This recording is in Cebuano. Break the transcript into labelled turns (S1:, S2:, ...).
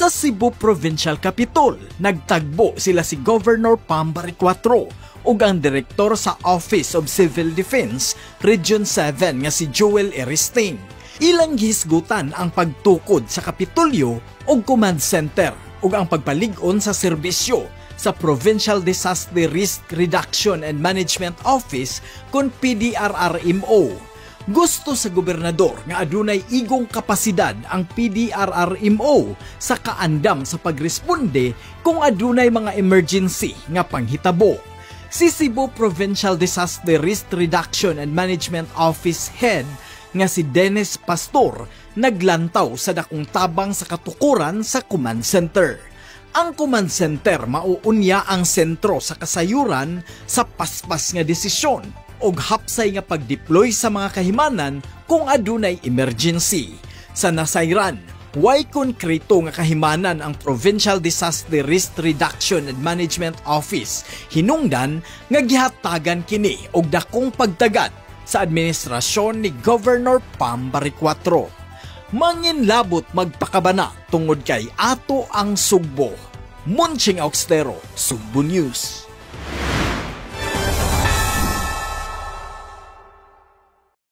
S1: Sa Cebu Provincial Capitol, nagtagbo sila si Governor Pam Baricuatro ug ang direktor sa Office of Civil Defense Region 7 nga si Joel Eristing. Ilang gihisgutan ang pagtukod sa Kapitolyo ug command center ug ang pagpalig-on sa serbisyo sa Provincial Disaster Risk Reduction and Management Office kon PDRRMO. Gusto sa gobernador nga adunay igong kapasidad ang PDRRMO sa kaandam sa pagresponde kung adunay mga emergency nga panghitabo. Si Cebu Provincial Disaster Risk Reduction and Management Office Head nga si Dennis Pastor naglantaw sa dakong tabang sa katukuran sa command center. Ang command center mauunya ang sentro sa kasayuran sa paspas nga desisyon og hapsay nga pag-deploy sa mga kahimanan kung adunay emergency. Sa nasayran, way konkreto nga kahimanan ang Provincial Disaster Risk Reduction and Management Office hinungdan nga gihatagan kini og dakong pagtagad sa administrasyon ni Governor Pam Baricuatro. Manginlabot magpakabana tungod kay ato ang Sugbo. Munching Augstero, Sugbo News.